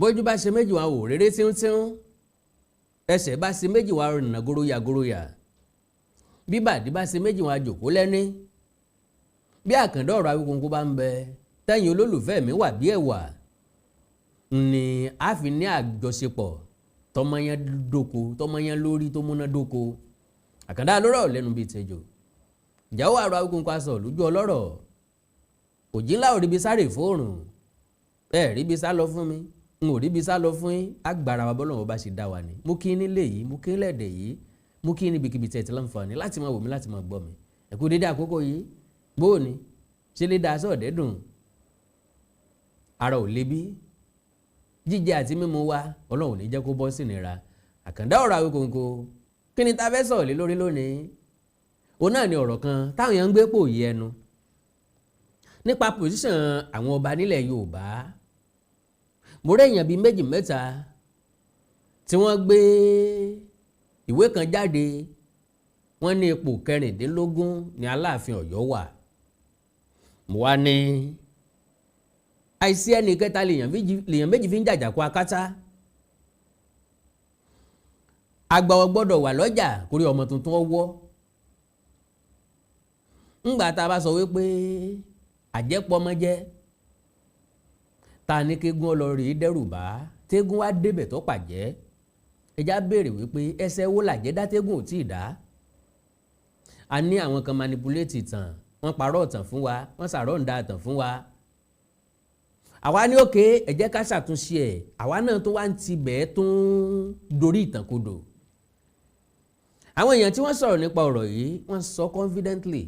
Bójú bá ṣe méjì, wa wò rere tíúntíún. Ẹsẹ̀ bá ṣe méjì, wa rìnnà goroyà goroyà. Bí bàdí bá ṣe méjì, wa jòkó lẹ́ní. Bí àkàndá ọ̀rọ̀ Awíkonko bá ń bẹ, tẹ́yìn olólùfẹ́ mi wà bí ẹ̀wà ni a fi ní àjọṣepọ̀ tọmọyán dóko, tọmọyán lórí tó múná dóko. Àkàndá lórọ̀ lẹ́nu bíi tẹjọ ìjáwó àrò Awíkonko aṣọ lójú ọlọ́rọ̀ òjì ńlá. Ò ríbi sáré fóòrùn, ẹ ríbi sá lọ fún mi, n ò ríbi sá lọ fún yín. Agbára wa bọ́lọ́wọ́ bá ṣe dá wa ni. Mo kí nílé yìí, mo kí lẹ́dẹ̀ yìí, mo kí níbikíbi tẹ̀ tí láǹfààní láti máa wò mí, láti máa gbọ́ mi. Ẹ kú dédé àkókò yìí. Bóò ni ṣe lè da aṣọ ọ̀dẹ́ dùn, ara ò lébi. Jíjẹ àti mímu wa, Ọlọ́run ò ní jẹ́ kó bọ́ sí nira. Àkàndá ọ̀rọ̀ Awíkonko, kí ni ta fẹ́ sọ̀rọ̀ lé lórí lónìí? Òun náà ni ọ̀rọ̀ kan táwọn èèyàn ń gbé pò yí ẹnu nípa position àwọn ọba nílẹ̀ Yorùbá. Mo rí èèyàn bíi méjì mẹ́ta tí wọ́n gbé ìwé kan jáde. Wọ́n ní ipò 16 ní Aláàfin Ọ̀yọ́ wà. Mo wá ní àìsí ẹnì kẹta lèèyàn méjì fi ń jàjàkú akátá. Àgbà ò gbọ́dọ̀ wà lọ́jà kórí ọmọ tuntun ọwọ́. Ńgbà tá a bá sọ wípé àjẹpọ̀mọ́jẹ́ ta ní kégun ọlọ́rìí dẹ́rù bá tégún wá débẹ̀ tó pàjẹ́, ẹja béèrè wípé ẹsẹ̀ wo làjẹ́ dá tégún ò tí ì dá. A ní àwọn kan manipulate ìtàn, wọ́n parọ́ ìtàn fún wa, wọ́n sàrọ̀ ń da ìtàn fún wa. Àwa ní òkè, ẹ jẹ́ ká ṣàtúnṣe ẹ̀. Àwa náà tó wá ń tibẹ̀ tó ń dorí ìtàn kodò. Àwọn èèyàn tí wọ́n sọ̀rọ̀ nípa ọ̀rọ̀ yìí, wọ́n sọ confidently,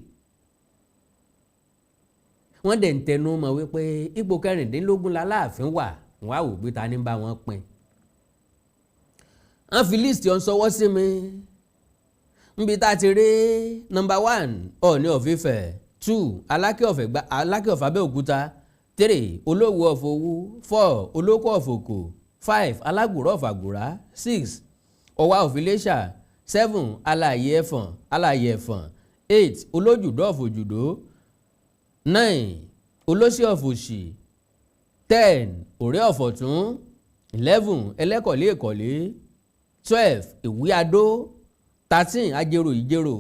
wọ́n dẹ̀ ń tẹnu mọ́ wípé ipò 16 l'Aláàfin wà. Wọ́n á wò pé ta ní bá wọn pín. Wọ́n fi list ọ̀hún sọwọ́ sí mi, níbi tá a ti rí number 1, Ọọ̀ni of Ifẹ̀; 2, Aláké of Abẹ́òkúta; 3, Olówu of Òwu; 4, Olókò of Òkò; 5, Alágùrá of Àgùrá; 6, Ọ̀wá of Iléṣà; 7, Alààyè Ẹ̀fọ̀n, Alààyè Ẹ̀fọ̀n; 8, Olójùdó of Òjùdó; 9, Olóṣì of Òṣì; 10, Òré of Ọ̀tún; 11, Ẹlẹ́kọ̀lé Ìkọ̀lé; 12, Ìwí Adó; 13, Ajérò Ìjérò;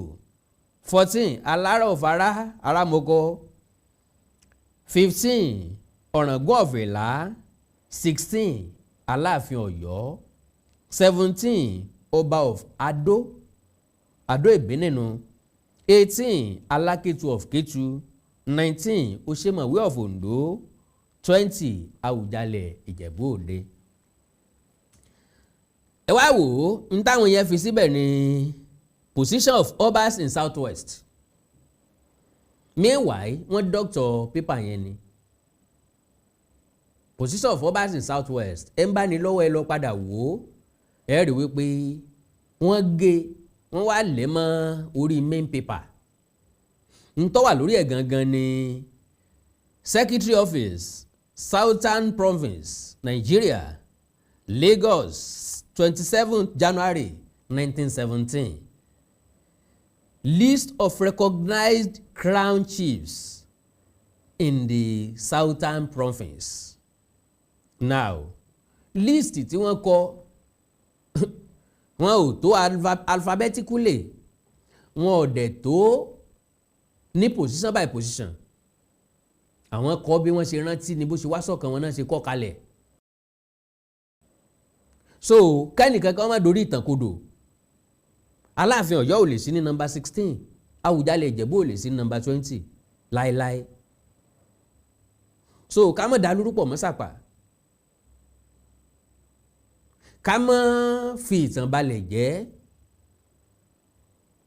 14, Alárà of Ará, Arámọkọ; 15, Ọ̀ràngún of Ìlá; 16, Aláàfin Ọ̀yọ́; 17, Ọba of Adó, Adó Ìbínínú; 18, Alákétu of Kétu; 19, Òṣemàwé of Oǹdó; 20, Àwùjalẹ̀ Ìjẹ̀bú Òde. Ẹ wá wò ó, n táwọn yẹn fi síbẹ̀ ní position of obas in South West. Meanwhile, wọ́n doctor paper yẹn ni position of obas in South West. Ẹ ń bá ní lọ́wọ́, ẹ lọ padà wò ó. Ẹ rí wípé wọ́n gé, wọ́n wá lẹ̀ mọ́ orí main paper. Ń tó wà lórí ẹ̀ gangan ni Secretary Office, Southern Province, Nigeria, Lagos, 27 January 1917, list of recognized crown chiefs in the Southern Province. Now, list tí wọ́n kọ, wọn ò tó alphabetically, wọn ò dẹ̀ tó ní position by position. Àwọn kọ bí wọ́n ṣe rántí ni, bó ṣe wá sọ̀kan wọn náà ṣe kọ́ kalẹ̀. So kẹ́nìkan kan má dorí ìtàn kodò. Aláàfin Ọ̀yọ́ ò lè sí ní number 16, Àwùjalẹ̀ Ìjẹ̀bú ò lè sí ní number 20 láéláé. So ká má dàlúrú pọ̀ mọ́ sàpà, ká má fi ìtàn balẹ̀ jẹ́.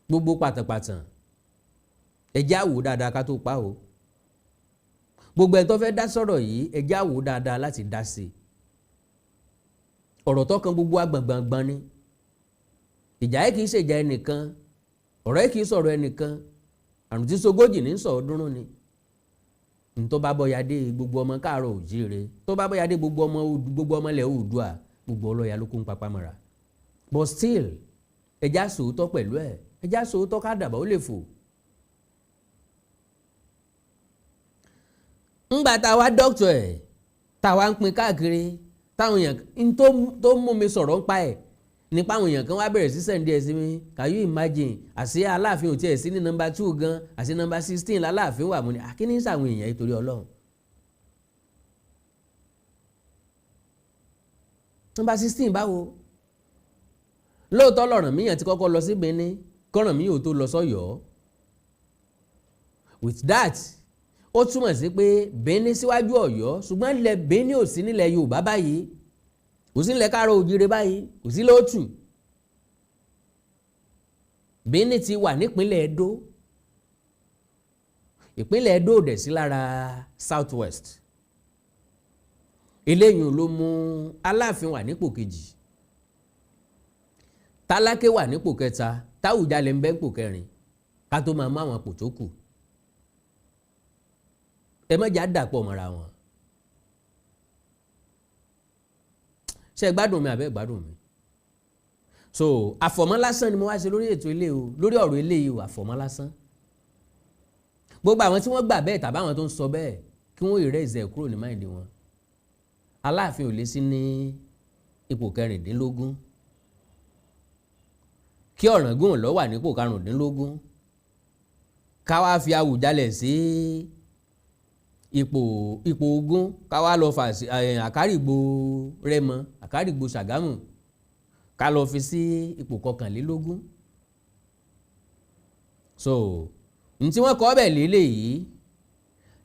Gbogbo pàtàpàtàn, ẹ jẹ́ á wò dáadáa ká tó pa o. Gbogbo ẹ̀ tó fẹ́ dá sọ̀rọ̀ yìí, ẹ jẹ́ á wò dáadáa láti dá sí i. Ọ̀rọ̀ tó kan gbogbo agbọ̀ngbọ̀ngbọ̀n ni. Ìjà yìí kì í ṣèjà ẹnìkan, ọ̀rọ̀ yìí kì í sọ̀rọ̀ ẹnìkan. Àrùn tí sogójì ní sọ̀rọ̀ dúnrún ni. Ntọ́ bá bọ́yadé gbogbo ọmọ káàárọ̀ òjíire, tó bá bọ́yadé gbogbo ọmọ ilẹ̀ Oòduà, gbogbo ọlọ́ya ló kún papá mọ́ra. But still, ẹ jẹ́ á sòótọ́ pẹ̀lú ẹ̀, ẹ jẹ́ á sòótọ́ ká dàbà ó lè fò. Ńgbà tá a wá dọ́kítọ̀ ẹ̀, tá a wá ń pín káàkiri, Táwọn èèyàn n tó mú mi sọ̀rọ̀ ń pa ẹ̀ nípa àwọn èèyàn kan wá bẹ̀rẹ̀ sí send ẹ̀ sí mi. Can you imagine? Àṣé Aláàfin ò tiẹ̀ sí ní number 2 gan, àṣé number 16 l'Aláàfin wà. Mú ni àkíní sàwọn èèyàn yìí torí Ọlọ́run. Number 16 báwo? Lóòótọ́ l'Ọ̀rànmíyàn ti kọ́kọ́ lọ sí Benin k'Ọ̀rànmíyàn ò tó lọ sọ́yọ́. With that, ó túmọ̀ sí pé Benin síwájú Ọ̀yọ́, ṣùgbọ́n ilẹ̀ Benin ò sí nílẹ̀ Yorùbá báyìí, kò sí nílẹ̀ Káàárọ̀ Oòjíire báyìí, kò sí lóòtù. Benin ti wà nípínlẹ̀ Ẹdó. Ìpínlẹ̀ Ẹdó ò dẹ̀ sí lára South West. Eléyìí ló mú Aláàfin wà nípò kejì, Tálákè wà nípò kẹta, Táwùjalẹ̀ ń bẹ nípò kẹrin, ká tó máa mú àwọn pò tó kù. Ẹ má jà dàpọ̀ mọ́ra wọn. Ṣé gbádùn mi àbẹ́ gbádùn mi? So àfọ̀mọ́ lásán ni mo wá ṣe lórí ètò ilé o, lórí ọ̀rọ̀ ilé yìí o, àfọ̀mọ́ lásán. Gbogbo àwọn tí wọ́n gbà bẹ́ẹ̀ tàbí àwọn tó ń sọ bẹ́ẹ̀, kí wọ́n erase ẹ̀ kúrò ní mind wọn. Aláàfin ò lè sí ní ipò 16, kí Ọ̀ràngún ló wà nípò 15, ká wá fi Àwùjalẹ̀ sí ipò 20, ká wá lọ fà Àkárìgbò Rẹ́mọ, Àkárìgbò Ṣàgámù, ká lọ fi sí ipò 21. So n tí wọ́n kọ́ bẹ̀ lélẹ̀ yìí,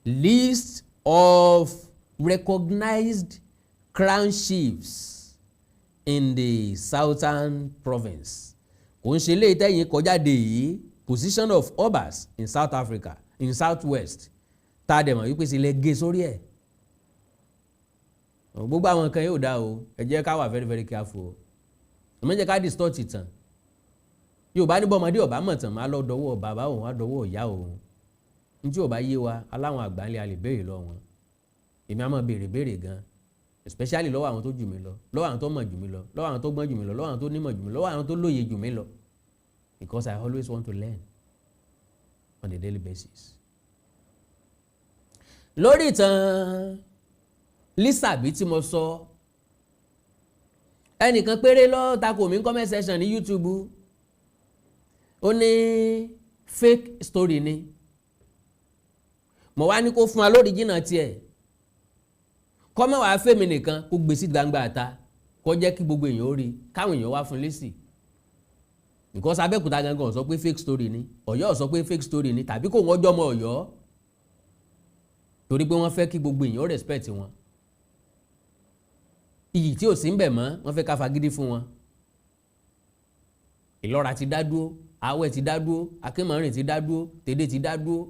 list of recognized crown chiefs in the southern province. Kò ń ṣe léyìí tẹ́yìn kọjáde yìí, position of obas in South Africa, in South West, tá a dẹ̀ mọ̀ wípé sílẹ̀ gé sórí ẹ̀. Gbogbo àwọn nǹkan yóò dá o. Ẹ jẹ́ ká wà very very careful o. Ẹ má jẹ́ ká distort ìtàn. Yorùbá ní bọ́mọdé ọ̀bá mọ̀ tàn máa lọ dọwọ́ bàbá òun, á dọwọ́ ìyá òun. Ní tí ò bá yé wa, aláwọn àgbà ńlẹ̀ a lè béèrè lọ wọn. Èmi á máa béèrè béèrè gan, especially lọ́wọ́ àwọn tó jù mí lọ, lọ́wọ́ àwọn tó mọ̀ jù mí lọ, lọ́wọ́ àwọn tó gbọ́n jù mí lọ, lọ́wọ́ àwọn tó nímọ̀ jù mí lọ, lọ́wọ́ àwọn tó lóye jù mí lọ, because I always want to learn on a daily basis. Lórí ìtàn Lísàbí tí mo sọ, ẹnìkan péré ló takò mí comment section ní YouTube. Ó ní fake story ni. Mo wá ní kó fún wa lórí jìnnà tiẹ̀, kọ́mọ̀ wàá fẹ́mi nìkan, kó gbé sí gbangba àta, kó jẹ́ kí gbogbo èèyàn ó rí, káwọn èèyàn wá fún lésì, because Abẹ́òkúta gangan sọ pé fake story ni, Ọ̀yọ́ sọ pé fake story ni, tàbí kò wọ́n jọmọ Ọ̀yọ́, torí pé wọ́n fẹ́ kí gbogbo èèyàn respect wọn. Iyì tí ò sí ń bẹ̀ mọ́, wọ́n fẹ́ ká fagídí fún wọn. Ìlọ́ra ti dá dúró, Awẹ́ ti dá dúró, Akínmọ́rin ti dá dúró, Tèdè ti dá dúró,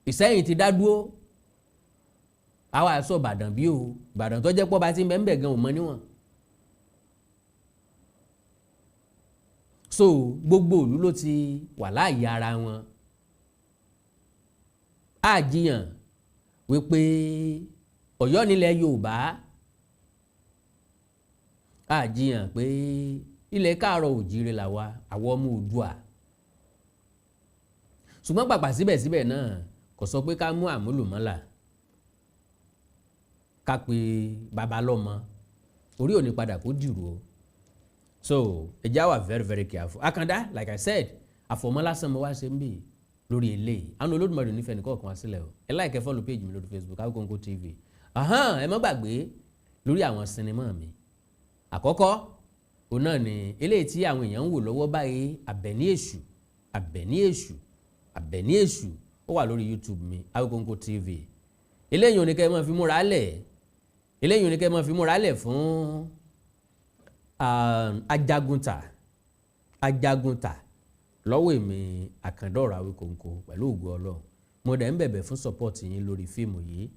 Ìsẹ́yìn ti dá dúró. Àwa sọ Ìbàdàn bí o, Ìbàdàn tó jẹ́ pọ́ bá ti ń bẹ̀ ń bẹ̀ gan ò mọ níwọ̀n. So gbogbo ìlú ló ti wà láàyè ara wọn. Àjiyàn wípé Ọ̀yọ́ nílẹ̀ Yorùbá, àjiyàn pé ilẹ̀ káàárọ̀ òjíire làwa, àwọn ọmọ Oòduà. Ṣùgbọ́n pàpà síbẹ̀síbẹ̀ náà, kò sọ pé ká mú àmúlùmọ́là, ká pe babalọ́mọ orí òní padà kó dìrò o. So ẹ jẹ́ wà very very careful. Àkàndá, like I said, àfọ̀mọ́ lásán mo wá ṣe ń bì lórí eléyìí. Àwọn Olódùmarè nífẹ̀ẹ́ nìkan kan wá sílẹ̀ o. Ẹ like, ẹ follow page mi lórí Facebook, Awikonko TV. Ẹ má gbàgbé lórí àwọn sinimá mi. Àkọ́kọ́ òun náà ni eléyìí tí àwọn èèyàn ń wò lọ́wọ́ báyìí, Àbẹ̀ní Èṣù, Àbẹ̀ní Èṣù, Àbẹ̀ní Èṣù. Ó wà lórí YouTube mi, Awikonko TV. Eléyìí ò ní kẹ́ ẹ máa fi múra lẹ̀, eléyìí ò ní kẹ́ ẹ máa fi múra lẹ̀ fún Ajagunta, Ajagunta lọ́wọ́ èmi Àkàndọ̀rọ̀ Awikonko pẹ̀lú ògo Ọlọ́run. Mo dẹ̀ ń bẹ̀bẹ̀ fún support yín lórí fíìmù yìí.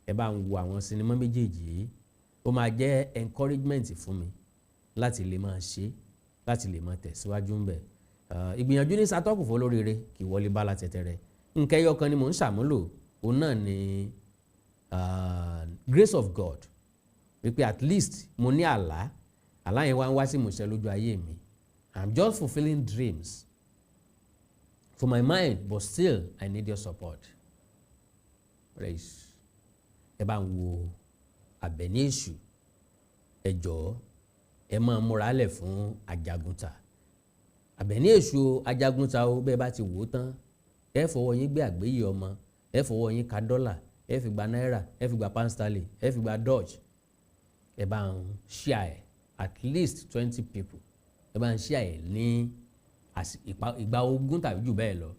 Ẹ bá ń wo àwọn sinimá méjèèjì yìí, ó máa jẹ́ encouragement fún mi láti lè máa ṣe, láti lè máa tẹ̀síwájú ń bẹ̀. Ìgbìyànjú ní sátọ́kù fún olóríire kì í wọlé bá la tẹ̀tẹ̀rẹ̀. Nǹkan ẹyọ kan ni mò ń ṣàmúlò, òun náà ni grace of God, wípé at least mo ní àlá, àlá yẹn wá ń wá sí ìmúṣẹ lójú ayé mi. I'm just fulfilling dreams for my mind, but still I need your support. Please. Ẹ bá ń wo Àbẹ̀ní Èṣù. Ẹ jọ̀ọ́, ẹ máa múra lẹ̀ fún Ajagunta, Àbẹ̀ní Èṣù Ajagunta o. Bẹ́ẹ̀ bá ti wò ó tán, ẹ fọwọ́ yín gbé àgbéyé ọmọ, ẹ fọwọ́ yín ka dọ́là, ẹ fi gba náírà, ẹ fi gba pound sterling, ẹ fi gba Dutch. Ẹ bá ń share ẹ at least 20 people. Ẹ bá ń share ẹ ní ìgbà 20 tàbí jù bẹ́ẹ̀ lọ.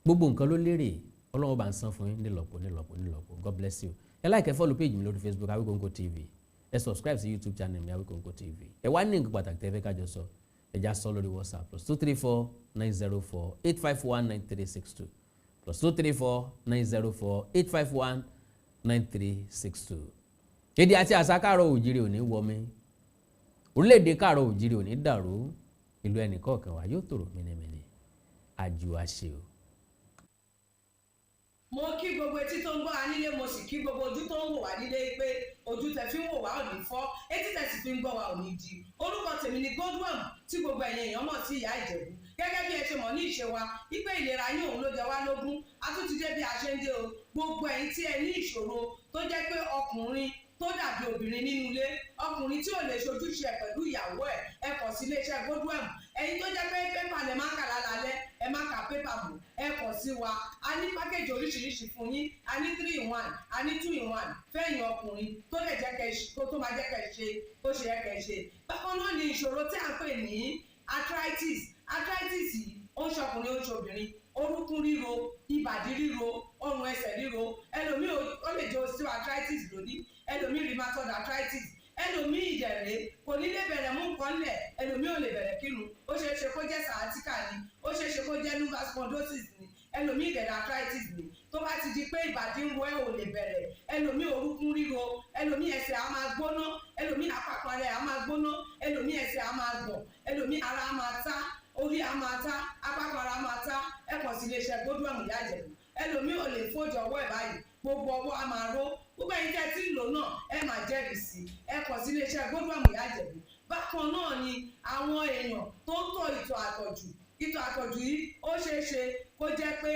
Gbogbo nǹkan ló lérè. Ọlọ́run bá ń san fún yín nílọ́po, nílọ́po, nílọ́po. God bless you. Ẹ like, ẹ follow page mi lórí Facebook, Awikonko TV. Ẹ subscribe sí YouTube channel mi, Awikonko TV. Ẹ wá ní nǹkan pàtàkì tẹ́ fẹ́ kájọ sọ, ẹ já sọ lórí WhatsApp, +234 904 851 9362, +234 904 851 9362. Èdè àti àṣà káàrọ̀ òjìrì ò ní wọmi, orílẹ̀-èdè káàrọ̀ òjìrì ò ní dàrú, ìlú ẹnì kọ̀ọ̀kan wa yóò tòrò mìnìmìnì. Àjò àṣẹ o. Mo kí gbogbo etí tó ń gbọ́ wa nílé, mo sì kí gbogbo ojú tó ń wò wá nílé pé ojú tẹ fi ń wò wá ò ní fọ́, etí tẹ sì fi ń gbọ́ wa ò ní di. Orúkọ tèmi ni Godwin, tí gbogbo ẹ̀yin èèyàn mọ̀ sí Ìyá Ìjẹ̀bú. Gẹ́gẹ́ bí ẹ ṣe mọ̀ ní ìṣe wa wípé ìlera yín òun ló jẹ wá lógún, a tún ti dé bí a ṣe ń dé o. Gbogbo ẹ̀yin tí ẹ ní ìṣòro tó jẹ́ pé ọkùnrin tó dàbí obìnrin nínú ilé, ọkùnrin tí ò lè ṣojúṣe ẹ pẹ̀lú ìyàwó ẹ̀, ẹ kàn sí iléeṣẹ́ Godwin. Ẹ̀yin tó jẹ́ pé pépà lẹ máa kà lálálẹ́, ẹ má ka pépà mọ́, ẹ kàn sí wa. A ní package oríṣiríṣi fún yín. A ní three in one, a ní two in one fẹ́yìn ọkùnrin tó lè jẹ́ kẹ́ tó máa jẹ́ kẹ́ ṣe bó ṣe yẹ kẹ́ ṣe. Bákan náà ni ìṣòro tí à ń pè ní arthritis. Arthritis yìí, ó ń ṣọkùnrin, ó ń ṣobìnrin. Orúnkún ríro, ìbàdí ríro, ọrùn ẹsẹ̀ ríro. Ẹlòmíì, ó lè jẹ́ osteoarthritis lónìí, ẹlòmíì rheumatoid arthritis, ẹlòmíì ìdẹ̀rẹ̀ kò ní lè bẹ̀rẹ̀ mú nǹkan lẹ̀, ẹlòmíì ò lè bẹ̀rẹ̀ kírun. Ó ṣeé ṣe kó jẹ́ sciatica ni, ó ṣeé ṣe kó jẹ́ lumbar spondylosis ni, ẹlòmíì ìdẹ̀rẹ̀ arthritis ni. Tó bá ti di pé ìbàdí ń ro ẹ́, ò lè bẹ̀rẹ̀, ẹlòmíì orúnkún ríro, ẹlòmíì ẹsẹ̀ á máa gbóná, ẹlòmíì àpapọ̀ rẹ̀ á máa gbóná, ẹlòmíì ẹsẹ̀ á máa gbọ̀n, ẹlòmíì ara á máa ta, orí á máa ta, apákan ara máa ta, ẹ kàn sí iléeṣẹ́ Godwin Ìyá Ìjẹ̀bú. Ẹlòmíì ò lè fójú ọwọ́ ẹ̀ báyìí, gbogbo ọwọ́ á máa ró. Gbogbo ẹ̀yin tẹ́ tí ń lò náà, ẹ máa jẹ́rìí sí. Ẹ kàn sí iléeṣẹ́ Godwin Ìyá Ìjẹ̀bú. Bákan náà ni àwọn èèyàn tó ń tọ̀ ìtọ̀ àtọ̀jù. Ìtọ̀ àtọ̀jù yìí, ó ṣeé ṣe kó jẹ́ pé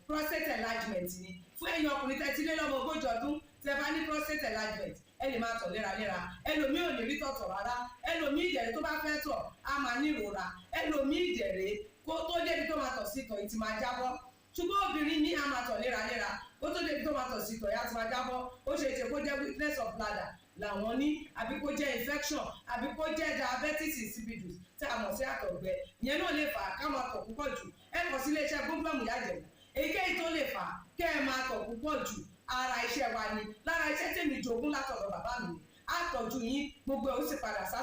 prostate enlargement ni. Fún ẹ̀yin ọkùnrin tẹ́ ti lé lọ́mọ 40 ọdún, tẹ́ bá ní prostate enlargement, ẹ lè máa tọ̀ léraléra. Ẹlòmíì ò ní rí tọ̀tọ̀ rárá. Ẹlòmíì ìdẹ̀rẹ̀, tó bá fẹ́ tọ̀, á máa ní ìrora. Ẹlòmíì ìdẹ̀rẹ̀, kó tó débi tó máa tọ̀ sí, ìtọ̀ yìí ti máa jábọ́. Ṣùgbọ́n obìnrin ní, á máa tọ̀ léraléra, kó tó débi tó máa tọ̀ sí, ìtọ̀ yìí á ti máa jábọ́. Ó ṣe é ṣe kó jẹ́ weakness of bladder làwọn ní, àbí kó jẹ́ infection, àbí kó jẹ́ diabetes insipidus tí a mọ̀ sí àtọ̀gbẹ. Ìyẹn náà lè fà á ká máa tọ̀ púpọ̀ jù. Ẹ kàn sí iléeṣẹ́ Godwin Ìyá Ìjẹ̀bú. Èyíkéyìí tó lè fà á kẹ́ ẹ máa tọ̀ púpọ̀ jù, ara iṣẹ́ wa ni. Lára iṣẹ́ tèmi jogún látọ̀dọ̀ bàbá mi ni àtọ̀jú yín, gbogbo ẹ̀ ó sì padà sí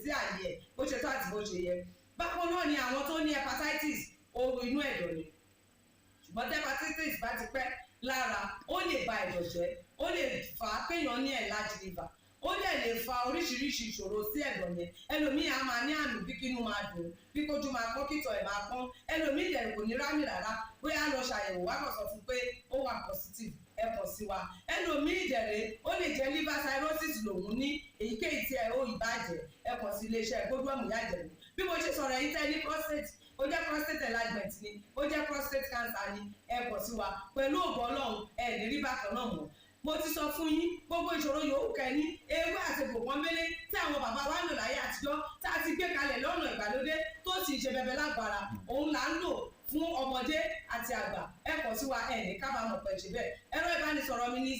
àyè ẹ̀ bó ṣe tó àti bó ṣe yẹ. Bákan náà ni àwọn tó ní hepatitis, ooru inú ẹ̀dọ̀ ni. Ṣùgbọ́n tí hepatitis bá ti pẹ́ lára, ó lè ba ẹ̀dọ̀ jẹ́, ó lè fà á kéèyàn ní enlarged liver, ó dẹ̀ lè fa oríṣiríṣi ìṣòro sí ẹ̀dọ̀ yẹn. Ẹlòmíì á máa ní àmì bí kínú máa dùn, bí kójú máa pọ́n, kítọ̀ ẹ̀ máa pọ́n. Ẹlòmíì dẹ̀ kò ní rámì rárá, bóyá lọ ṣàyẹ̀wò wá kàn sọ fún pé ó wà positive. Ẹ kàn sí wa. Ẹlòmíì dẹ̀rẹ̀, ó lè jẹ́ liver cirrhosis lòun ní. Èyíkéyìí tí ẹ ó ìbàjẹ́, ẹ kàn sí iléeṣẹ́ Godwin Ìyá Ìjẹ̀bú. Bí mo ṣe sọ̀rọ̀ yìí, tẹ́ ní prostate, ó jẹ́ prostate enlargement ni, ó jẹ́ prostate cancer ni, ẹ kàn sí wa. Pẹ̀lú ògo Ọlọ́run, ẹ ní rí bákan náà mọ́. Mo ti sọ fún yín, gbogbo ìṣòro yòówù kẹ́ni, ewé àti pọ̀nmélé tí àwọn bàbá wa ń lò láyé àtijọ́, tá a ti gbé kalẹ̀ lọ́nà ìgbàlódé tó sì ṣe bẹbẹ lágbára, òun là ń lò fún ọmọdé àti àgbà. Ẹ kàn sí wa, ẹ ní kábàámọ̀ pẹ̀ ṣe bẹ́ẹ̀. Ẹ̀rọ ìbánisọ̀rọ̀ mi ní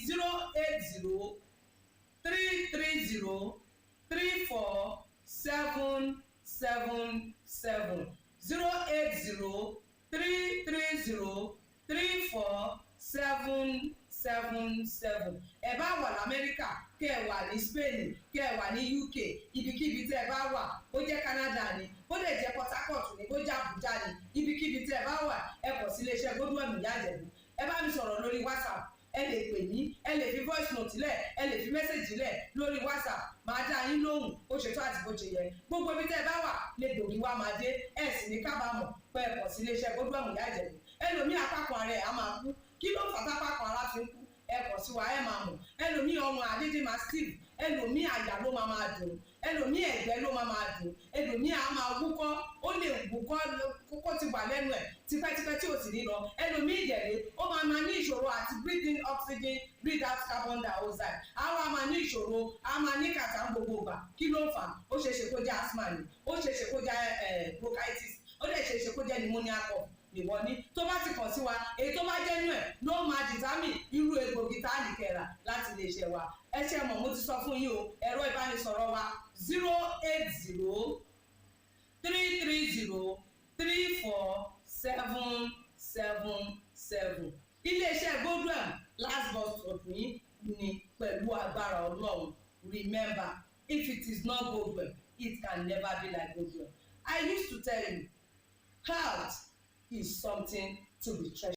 08033034777, 08033034777. Ẹ bá wà lamẹ́ríkà, kẹ́ ẹ wà ní Spain, kẹ́ ẹ wà ní UK, ibikíbi tẹ́ ẹ bá wà, bó jẹ́ Canada ni, bó lè jẹ́ Port Harcourt ni, bó jẹ́ Abuja ni, ibikíbi tẹ́ ẹ bá wà, ẹ kàn sí iléeṣẹ́ Godwin Ìyá Ìjẹ̀bú. Ẹ bá mi sọ̀rọ̀ lórí WhatsApp, ẹ lè pè mí, ẹ lè fi voice note lẹ̀, ẹ lè fi message lẹ̀ lórí WhatsApp, máa dá yín lóhùn bó ṣe tó àti bó ṣe yẹ. Gbogbo ibi tẹ́ ẹ bá wà lè gbòógì wá máa dé, ẹ sì ní kábàámọ̀ pé ẹ kàn sí iléeṣẹ́ Godwin Ìyá Ìjẹ̀bú. Ẹlòmíì, apákan ara ẹ̀ á máa kú. Kí ló fà tápákan ara fi ń kú? Ẹ kàn sí wa, ẹ máa mọ̀. Ẹlòmíì, ọrùn àdédé máa stiff, ẹlòmíì, àyà ló máa máa dùn. Ẹlòmíì, ẹ̀gbẹ́ ló máa máa dùn. Ẹlòmíì á máa wúkọ́, ó lè wúkọ́ kókó ti wà lẹ́nu ẹ̀ tipẹ́tipẹ́ tí ò sì ní lọ. Ẹlòmíì ìjẹ̀lẹ̀, ó máa máa ní ìṣòro àti breathe in oxygen, breathe out carbon dioxide. Á wá máa ní ìṣòro, á máa ní catarrh gbogbo ìgbà. Kí ló ń fà á? Ó ṣeé ṣe kó jẹ́ asthma ni, ó ṣeé ṣe kó jẹ́ bronchitis, ó lè ṣeé ṣe kó jẹ́ pneumonia cough nìwọ ní. Tó bá ti kàn sí wa, èyí tó bá jẹ́ nú ẹ̀ ló máa determine irú egbògi tá a lè kẹ̀rà láti lè ṣe wa. Ẹ ṣe mọ̀, mo ti sọ fún yín o, ẹ̀rọ ìbánisọ̀rọ̀ wa, 08033034777. Iléeṣẹ́ Godwem, last bus stop yín ni pẹ̀lú agbára Ọlọ́run. Remember, if it is not Godwem, it can never be like Godwem. I used to tell you, health is something to be treasured.